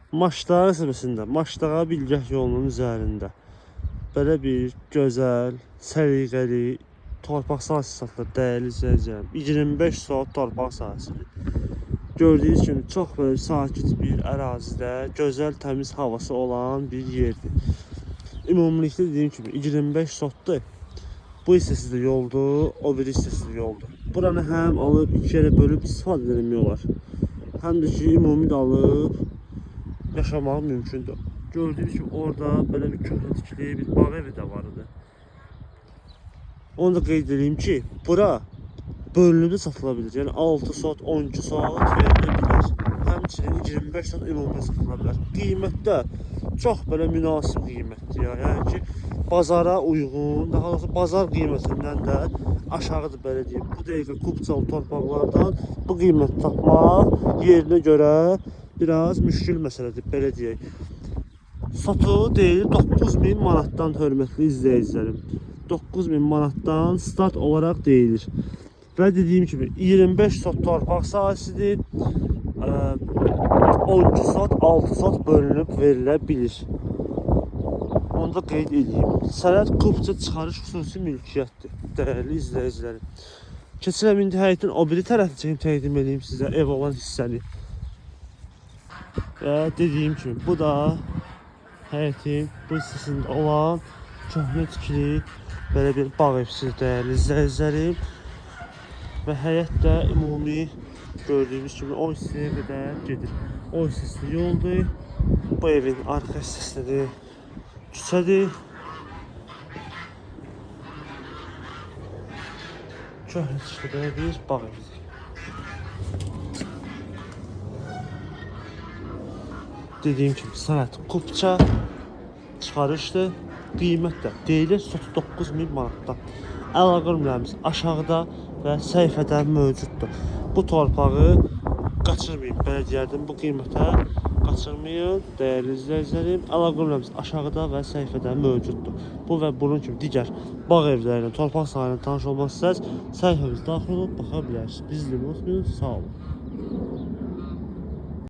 Maşdağa qəsəbəsində, Maşdağa Bilgəh yolunun üzərində belə bir gözəl, səliqəli torpaq sahəsi satılır dəyərli izləyicilərim. 25 sot torpaq sahəsidir. Gördüyünüz kimi çox belə sakit bir ərazidə, gözəl, təmiz havası olan bir yerdir. Ümumilikdə dediyim kimi 25 sotdur. Bu hissəsi də yoldur, o biri hissəsi də yoldur. Buranı həm alıb iki yerə bölüb istifadə etmək olar. Həm də ki, ümumi də alıb yaşamaq mümkündür. Gördüyünüz kimi orada belə bir köhnə tikili bir bağ evi də var idi. Onu da qeyd edeyim ki, bura bölünüb də satıla bilər. Yəni 6 sot, 12 sot verilə bilər. Həmçinin 25 sot ümumi satıla bilər. Qiymətdə çox belə münasib qiymətdir ya. Yəni ki, bazara uyğun, daha doğrusu bazar qiymətindən də aşağıdır belə deyim. Bu dəqiqə kupçalı torpaqlardan bu qiymət tapmaq yerinə görə biraz müşkül məsələdir belə deyək. Sotu deyilir 9000 manatdan hörmətli izləyicilərim. 9000 manatdan start olaraq deyilir. Və dediyim kimi 25 sot torpaq sahəsidir. 12 sot, 6 sot bölünüb verilə bilir. Onu da qeyd edeyim. Sənəd kupça çıxarış xüsusi mülkiyyətdir, dəyərli izləyicilərim. Keçirəm indi həyətin o biri tərəfini çəkib təqdim edeyim sizə ev olan hissəni. Və dediyim kimi bu da həyətin bu hissəsində olan köhnə tikili belə bir bağ evisidir dəyərli izləyicilərim. Və həyət də ümumi gördüyünüz kimi o hissəyə qədər gedir. O hissəsi yoldur. Bu evin arxa hissəsidir. Küçədir. Köhnə tikili belə bir bağ evidir. Dediyim kimi sənəd kupça çıxarışdır. Qiymət də deyilir sotu 9000 manatdan. Əlaqə nömrəmiz aşağıda və səhifədə mövcuddur. Bu torpağı qaçırmayın, belə deyərdim. Bu qiymətə qaçırmayın, dəyərli izləyicilərim. Əlaqə nömrəmiz aşağıda və səhifədə mövcuddur. Bu və bunun kimi digər bağ evləri ilə, torpaq sahələri ilə tanış olmaq istəsəniz, səhifəmizə daxil olub baxa bilərsiniz. Bizi unutmayın. Sağ olun.